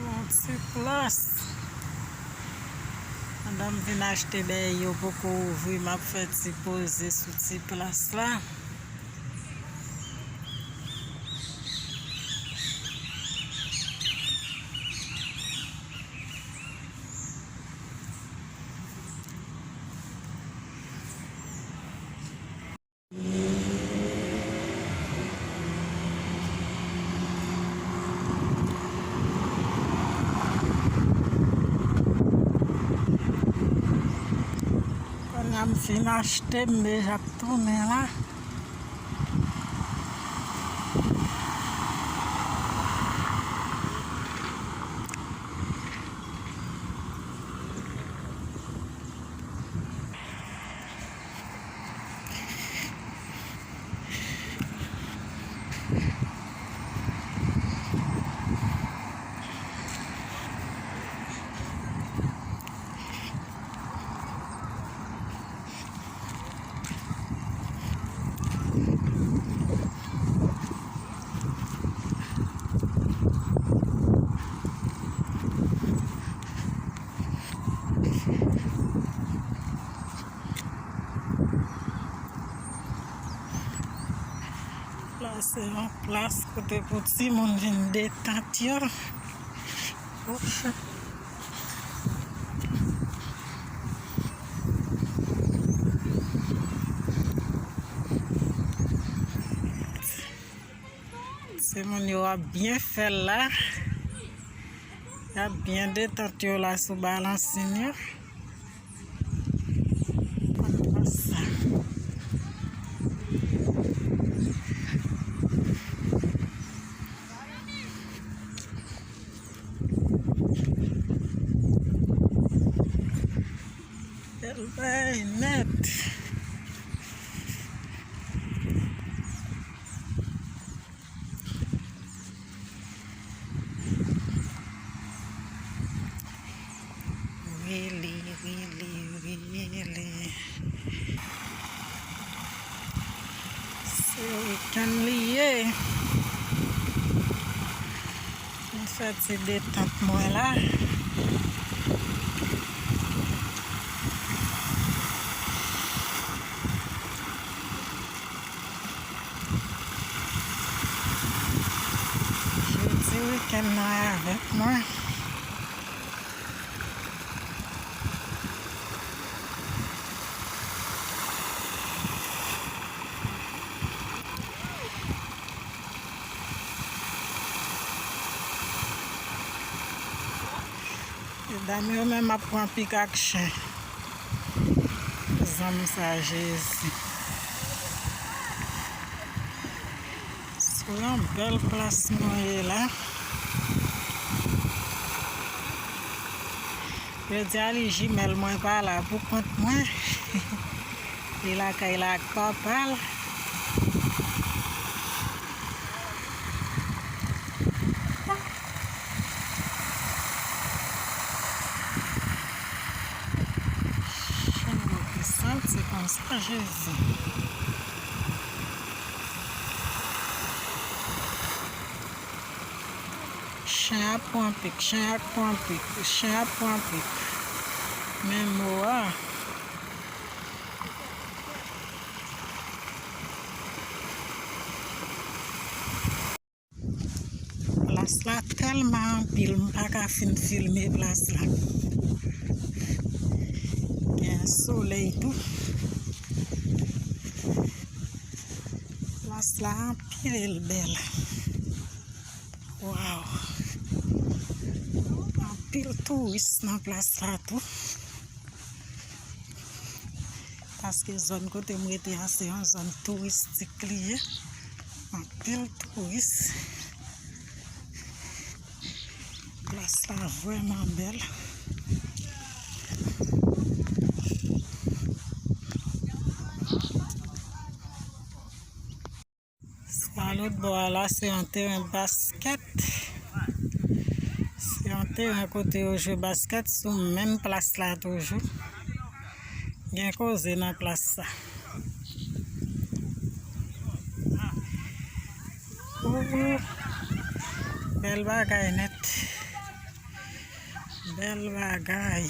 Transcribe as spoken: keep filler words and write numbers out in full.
Yon ti plas. Pandan m vin achte bèy yo poko ouvri, m ap fè ti poze sou ti plas la. Kounye a m fin achte, m deja ap tounen la. La se yon plas kote pou timoun vin detant yo. Ouch. Timoun yo ap byen fè l la. Y ap byen detant yo la sou balansin yo. Konsa. Bèl bagay nèt. Rele, rele, rele. Se wikenn li ye. M fè ti detant mwen la. Jodi wikenn nan avèk mwen. Medam yo menm ap pran pik ak chen. Zanm sa, Jezi. Sou yon bèl plas mwen ye la. Yo di a li jimèl mwen pa la pou kont mwen. Li lakay la ak papa l. Chen yo ki santi konsa, Jezi. Chen ap pran pik, chen ap pran pik, chen ap pran pik. Men mo a. Plas la tèlman anpil, m pa ka fin filme plas la. Gen solèy tou. Plas la anpil bèl. Waw. Anpil touris nan plas la tou. Paske zòn kote m rete a, se yon zòn touristik li ye. Anpil touris. Plas la vrèman bèl. Sa lòt bò a la, se yon teren baskèt. Se yon teren kote yo jwe baskèt sou menm plas la toujou. Gen koze nan plas sa. Ooh, bèl bagay nèt. Bèl bagay.